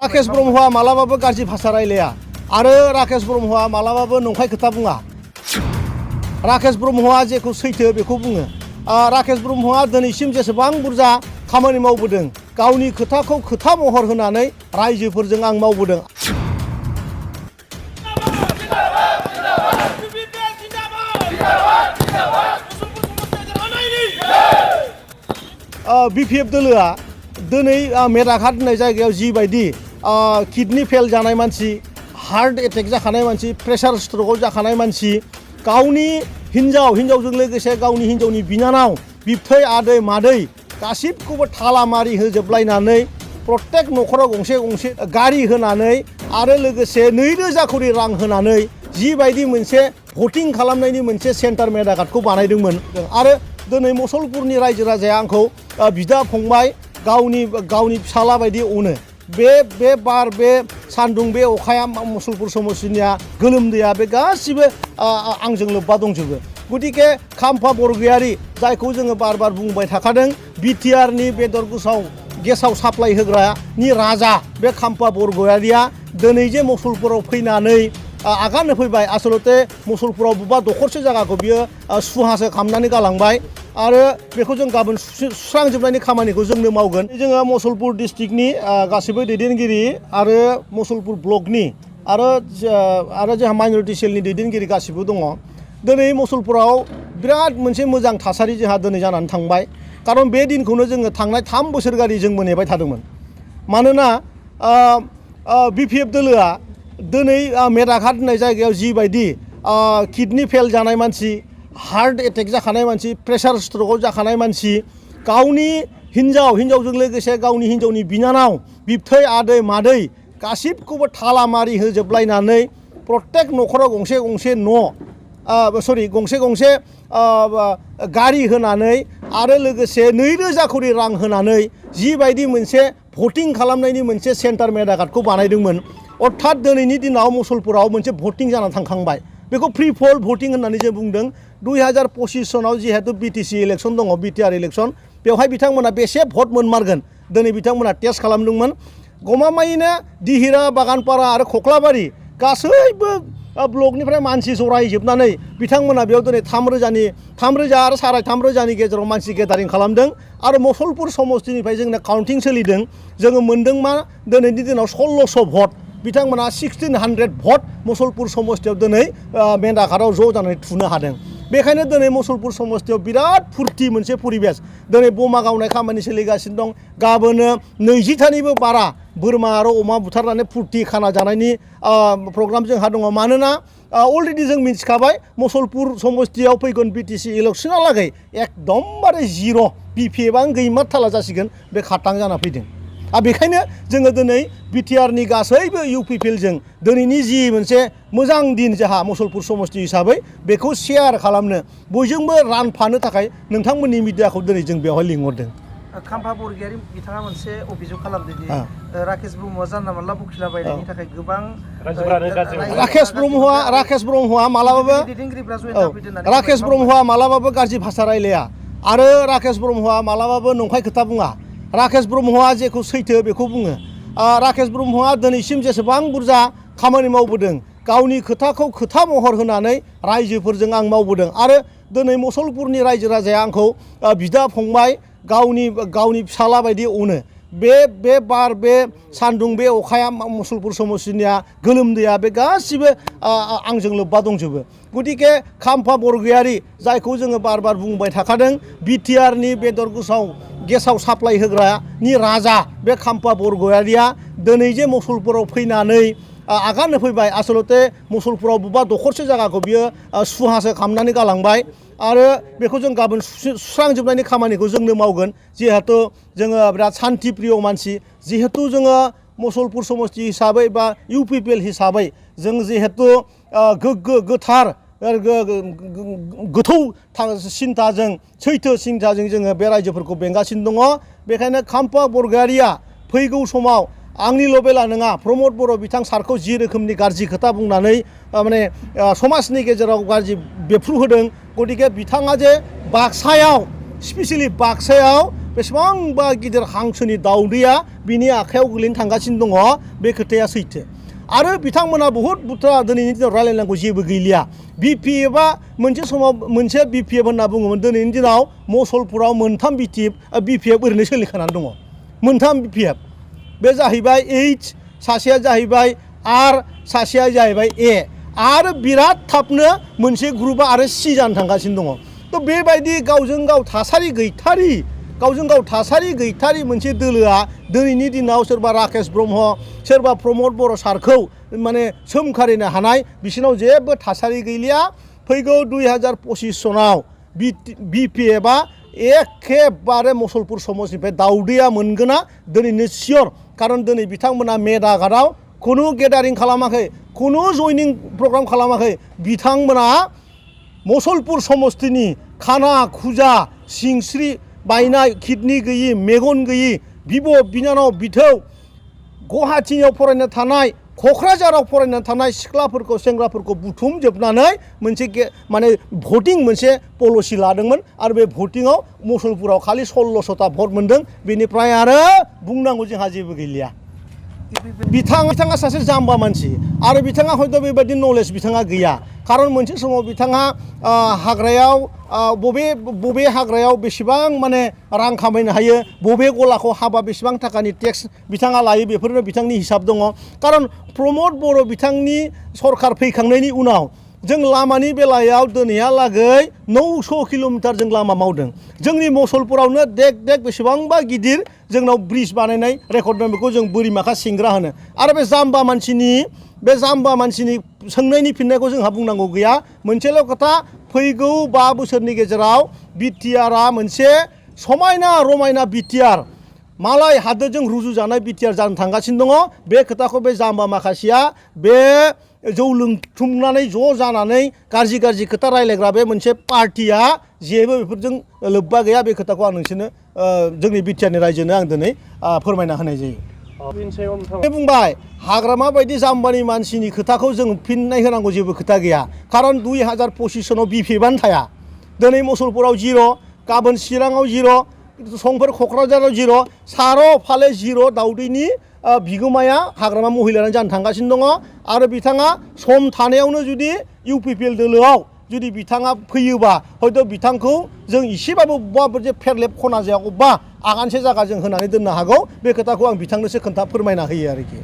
राकेश ब्रह्मआ मालाबाबो गाज्रि भाषा रायलाया आरो राकेश ब्रह्मआ मालाबाबो नंखाय खोथा बुङा। राकेश ब्रह्मआ जेखौ सैथो बेखौ बुङो। राकेश ब्रह्मआ दिनैसिम जेसेबां बुरजा खामानि मावबोदों गावनि खोथाखौ खोथा महर होनानै रायजोफोरजों आं मावबोदों। BPF दोलोआ दिनै मेदाघाट होननाय जायगायाव जिबायदि किडनि फेल जानाय मानसि, हार्ट एटेक जाखानाय मानसि, प्रेसार स्ट्रकआव जाखानाय मानसि, गावनि हिन्जावजों लोगोसे गावनि हिन्जावनि बिनानाव, बिबथै, आदै, मादै गासिबखौबो थालामारि होजोबलायनानै प्रत्येक न'खराव गंसे गंसे गारि होनानै आरो लोगोसे 2,000 कोटी रां होनानै जिबायदि मोनसे भटिं खालामनायनि मोनसे सेन्टार मेदाघाटखौ बानायदोंमोन। आरो दिनै मुसलपुरनि रायजो राजाया आंखौ बिदा फंबाय गावनि फिसाला बायदि अनो। बे बार, बे सान्दुं, बे अखाया मुसलपुर समस्तिनिया गोलोमदैया बे गासिबो आंजों लोब्बा दंजोबो। गतिके खाम्फा बरगयारी जायखौ जोङो बार बार बुंबाय थाखादों, बिटिआरनि बेदर गेसाव साप्लाय होग्रानि राजा बे खाम्फा बरगयारिया दिनै जे मुसलपुराव फैनानै आगान होफैबाय, आसलते मुसलपुराव बबेबा दखरसे जायगाखौ बियो सुहासो खालामनानै गालांबाय आरो बेखौ जों गाबोन सुस्रांजोबनायनि खामानिखौ जोंनो मावगोन। जोङो मुसलपुर डिस्ट्रिक्टनि गासिबो दैदेनगिरि आरो मुसलपुर ब्लकनि आरो जोंहा माइनरिटि सेलनि दैदेनगिरि गासिबो दङ। दिनै मुसलपुराव बिराद मोनसे मोजां थासारि जोंहा दिनै जानानै थांबाय। खारन बे दिनखौनो जोङो थांनाय 3 बोसोर गारि जोंबो नेबाय थादोंमोन। मानोना BPF दोलोआ दिनै मेदाघाट होननाय जायगायाव जिबायदि किडनि फेल जानाय मानसि, हार्ट एटेक जाखानाय मानसि, प्रेसार स्ट्रकआव जाखानाय मानसि, गावनि हिन्जावजों लोगोसे गावनि हिन्जावनि बिनानाव, बिबथै, आदै, मादै गासिबखौबो थालामारि होजोबलायनानै प्रत्येक न'खराव गंसे गंसे गारि होनानै आरो लोगोसे 2,000 कोटी रां होनानै जिबायदि मोनसे भटिं खालामनायनि मोनसे सेन्टार मेदाघाटखौ बानायदोंमोन। अर्थात दिनैनि दिनाव मुसलपुराव मोनसे भटिं जानानै थांखांबाय। बेखौ फ्रि फल भटिं होननानै जों बुंदों। 2025 सनाव जिहेतु BTC इलेक्सन दङ, BTR इलेक्सन, बेवहाय बिथांमोना बेसे भट मोनमारगोन दिनै बिथांमोना टेस्ट खालामदोंमोन। गमामायैनो दिहिरा, बागानपारा आरो खख्लाबारि गासैबो ब्लकनिफ्राय मानसि जरायजोबनानै बिथांमोना बेयाव दिनै 3,000 आरो 3,500 गेजेराव मानसि गेदारिं खालामदों। आरो मुसलपुर समस्तिनिफ्राय जोंना काउन्टिं सोलिदों। जोङो मोनदों मा दिनैनि दिनाव 1600 भट, बिथांमोना 1600 भट मुसलपुर समस्तियाव दिनै मेदाघाटआव ज' जानानै थुनो हादों। बेखायनो दिनै मुसलपुर समस्तियाव बिराद फुरथि मोनसे परिबेस। दिनै बमा गावनाय खामानि सोलिगासिनो दं। गाबोनो 20थानिबो बारा बोरमा आरो अमा बुथारनानै फुरथि खाना जानायनि प्रग्राम जोंहा दङ। मानोना अलरेडि जों मिथिखाबाय मुसलपुर समस्तियाव फैगोन BTC इलेक्सनालागै एकदमबारे जिर' BPFआनो गैमारथाला जासिगोन, बे खाटां जाना फैदों। बेखायनो जोङो दिनै बिटिआरनि गासैबो UPPLजों दिनैनि जि मोनसे मोजां दिन जोंहा मुसलपुर समस्ति हिसाबै बेखौ शेयार खालामनो, बयजोंबो रानफानो थाखाय नोंथांमोननि मिडियाखौ दिनै जों बेवहाय लिंहरदों। खाम्फा बरगयारी बिथाङा मोनसे अभियोग खालामदों दि राकेश ब्रह्मआ जानला मोनला बखिला बायनायनि थाखाय गोबां राकेश ब्रह्मआ मालाबाबो गाज्रि भाषा रायलाया आरो राकेश ब्रह्मआ मालाबाबो नंखाय खोथा बुङा। राकेश ब्रह्मआ जेखौ सैथो बेखौ बुङो। राकेश ब्रह्मआ दिनैसिम जेसेबां बुरजा खामानि मावबोदों गावनि खोथाखौ खोथा महर होनानै रायजोफोरजों आं मावबोदों। आरो दिनै मुसलपुरनि रायजो राजाया आंखौ बिदा फंबाय गावनि फिसाला बायदि अनो। बे बार, बे सान्दुं, बे अखाया मुसलपुर समस्तिनिया गोलोमदैया बे गासिबो आंजों लोब्बा दंजोबो। गतिके खाम्फा बरगयारी जायखौ जोङो बार बार बुंबाय थाखादों, बिटिआरनि बेदर गेसाव साप्लाय होग्रानि राजा बे खाम्फा बरगयारिया दिनै जे मुसलपुराव फैनानै आगान होफैबाय, आसलते मुसलपुराव बबेबा दखरसे जायगाखौ बियो सुहासो खालामनानै गालांबाय आरो बेखौ जों गाबोन सुस्रांजोबनायनि खामानिखौ जोंनो मावगोन। जिहेतु जोङो बिराद शान्ति प्रिय मानसि, जिहेतु जोङो मुसलपुर समस्ति हिसाबै बा UPPL हिसाबै जों जिहेतु गोग्गो गोथार गोथौ सिन्ताजों सैथो सिन्ताजों जोङो बे रायजोफोरखौ बेंगासिनो दङ। बेखायनो खाम्फा बरगयारिया फैगौ समाव आंनिल' बेला नङा, प्रमद बर' बिथां सारखौ जि रोखोमनि गाज्रि खोथा बुंनानै माने समाजनि गेजेराव गाज्रि बेफ्रुहोदों, गतिके बिथाङा जे बाक्सायाव स्पेसियेलि बाक्सायाव बेसेबांबा गिदिर हांसोनि दाउदैया बिनि आखायाव गोलैनो थांगासिनो दङ बे खोथाया सैथो आरो बिथांमोना बहुत बुथ्रा दिनैनि दिनाव रायलायनांगौ जेबो गैलिया बिपिएफआ मोनसे समाव मोनसे बिपिएफ होनना बुङोमोन दिनैनि दिनाव मसलपुराव मोनथाम बिपिएफ ओरैनो सोलिखानानै दङ मोनथाम बिपिएफ बे जाहैबाय एइच सासेया जाहैबाय आर सासेया जाहैबाय ए आरो बिराद थाबनो मोनसे ग्रुपआ आरो सि जानो थांगासिनो दङ थ' बेबायदि गावजों गाव थासारि गैथारि मोनसे दोलोआ दिनैनि दिनाव सोरबा राकेश ब्रह्म सोरबा प्रमद बर' सारखौ माने सोमखारिनो हानाय बिसोरनाव जेबो थासारि गैलिया फैगौ 2025 सनाव बिपिएफआ एखेबारे मसलपुर समस्टिनिफ्राय दाउदैया मोनगोना दिनैनो सियर खारन दिनै बिथांमोना मेदाघाटआव खुनु गेदारिं खालामाखै खुनु जयनिं प्रग्राम खालामाखै बिथांमोना मसलपुर समस्टिनि खाना खुजा सिंस्रि बायनाय किडनि गैयि मेगन गैयि बिब' बिनानाव बिथौ गुवाहाटीयाव फरायनो थानाय क'क्राझाराव फरायनो थानाय सिख्लाफोरखौ सेंग्राफोरखौ बुथुमजोबनानै मोनसे माने भटिं मोनसे पलिसि लादोंमोन आरो बे भटिंआव मसलपुराव खालि 1600ता भट मोनदों बेनिफ्राय आरो बुंनांगौ जोंहा जेबो गैलिया बिथाङा सासे जाम्बा मानसि आरो बिथाङा हयथ' बेबायदि नलेज बिथाङा गैया खारन मोनसे समाव बिथाङा हाग्रायाव बबे हाग्रायाव बेसेबां माने रां खामायनो हायो बबे गलाखौ हाबा बेसेबां थाखानि टेक्स बिथाङा लायो बेफोरनो बिथांनि हिसाब दङ खारन प्रमद बर' बिथांनि सरखार फैखांनायनि उनाव जों लामानि बेलायाव दिनैहालागै 900 किल'मिटार जों लामा मावदों जोंनि मसलपुरावनो देख बेसेबांबा गिदिर जोंनाव ब्रिज बानायनाय रेकर्ड दं बेखौ जों बोरिमाखा सिंग्रा होनो आरो बे जाम्बा मानसिनि सोंनायनि फिननायखौ जोंहा बुंनांगौ गैया मोनसेल' खोथा फैगौ 5 बोसोरनि गेजेराव बिटिआरआ मोनसे समायना रमायना बिटिआर मालाय हादोरजों रुजुजानाय बिटिआर जानो थांगासिनो दङ बे खोथाखौ बे जाम्बा माखासेया बे जौ लोंथुमनानै ज' जानानै गाज्रि खोथा रायलायग्रा बे मोनसे पार्टिया जेबो बेफोरजों लोब्बा गैया बे खोथाखौ आं नोंसोरनो जोंनि बिटिआरनि रायजोनो आं दिनै फोरमायना होनाय जायो बुंबाय हाग्रामा बायदि जाम्बानि मानसिनि खोथाखौ जों फिननाय होनांगौ जेबो खोथा गैया खारन 2025 सनाव बिपिएफआनो थाया दिनै मसलपुराव 0 गाबोन चिराङाव 0 संफोर क'क्राझाराव 0 सार' फाले 0 दाउदैनि बिगोमाया हाग्रामा महिलायानो जानो थांगासिनो दङ आरो बिथाङा सम थानायावनो जुदि इउपिपिएल दोलोआव जुदि बिथाङा फैयोबा हयथ' बिथांखौ जों इसेबाबो बबेबा फेरलेब खना जायागौबा आगानसे जायगा जों होनानै दोननो हागौ बे खोथाखौ आं बिथांनोसो फोरमायना होयो आरोखि